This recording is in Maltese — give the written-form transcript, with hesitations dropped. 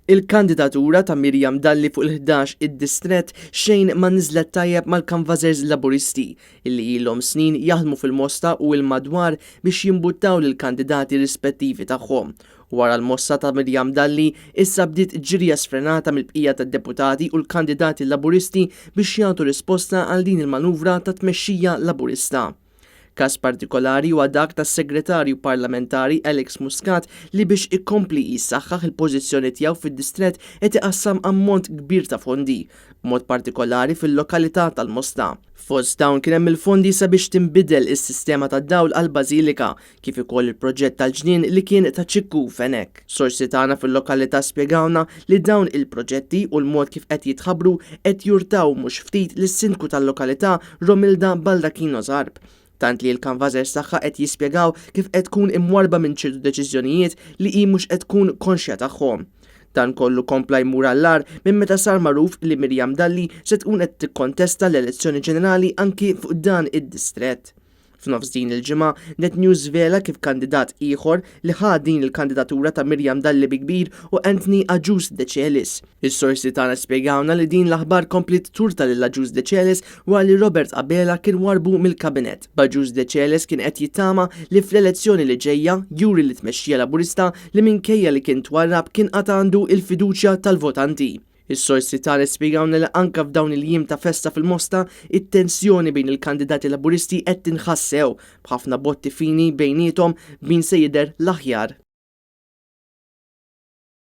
Il-kandidatura ta' Miriam Dalli fuq il-11 id-distrett xejn ma niżlet tajjeb mal-kanvasers Laburisti illi ilhom snin jaħdmu fil-Mosta u l-madwar biex jimbuttaw lill-kandidati rispettivi tagħhom. Wara l-mossa ta' Miriam Dalli, issa bdiet ġirja sfrenata mill-bqija tad-deputati u l-kandidati Laburisti biex jagħtu risposta għal din il-manuvra ta' tmexxija Laburista. Każ partikolari huwa dak tas-Segretarju Parlamentari Alex Muscat li biex ikompli jsaħħaħ il-pożizzjoni tiegħu fid-distrett qed iqassam ammont kbir ta' fondi, b'mod partikolari fil-lokalità tal-Mosta. Fost dawn kien hemm il-fondi sabiex tinbidel is-sistema tad-dawl għall-Bażilika, kif ukoll il-proġett tal-ġnien li kien ta' Ċikku Fenech. Sorsi tagħna fil-lokalità spjegawlna li dawn il-proġetti u l-mod kif qed jitħabbru qed jurtaw mhux ftit lis-Sindku tal-lokalità Romilda Baldacchino Zarb. Tant li l-kanvasers tagħha qed jispjegaw kif qed tkun imwarrba minn ċertu deċiżjonijiet li hi mhux qed tkun konxja tagħhom. Dan kollu kompla jmur għall-agħar minn meta sar magħruf li Miriam Dalli se tkun qed tikkontesta l-elezzjoni ġenerali anki fuq dan id-distrett. F'nofs din il-ġimgħa, Net News żvela kif kandidat ieħor li ħa din il-kandidatura ta' Miriam Dalli bi kbir hu Anthony Agius Decelis. Is-sorsi tagħna spjegawlna li din l-aħbar kompliet turta lil Agius Decelis wara li Robert Abela kien warrbu mill-Kabinett. B'Agius Decelis kien qed jittama li fl-elezzjoni li ġejja juri lit-tmexxija Laburista li minkejja li kien twarrab kien għad għandu l-fiduċja tal-votanti. Is-sorsi tagħna spjegawlna li anke f'dawn il-jiem ta' festa fil-Mosta, it-tensjoni bejn il-kandidati Laburisti qed tinħass sew, b'ħafna botti fini bejniethom b'min se jidher l-aħjar.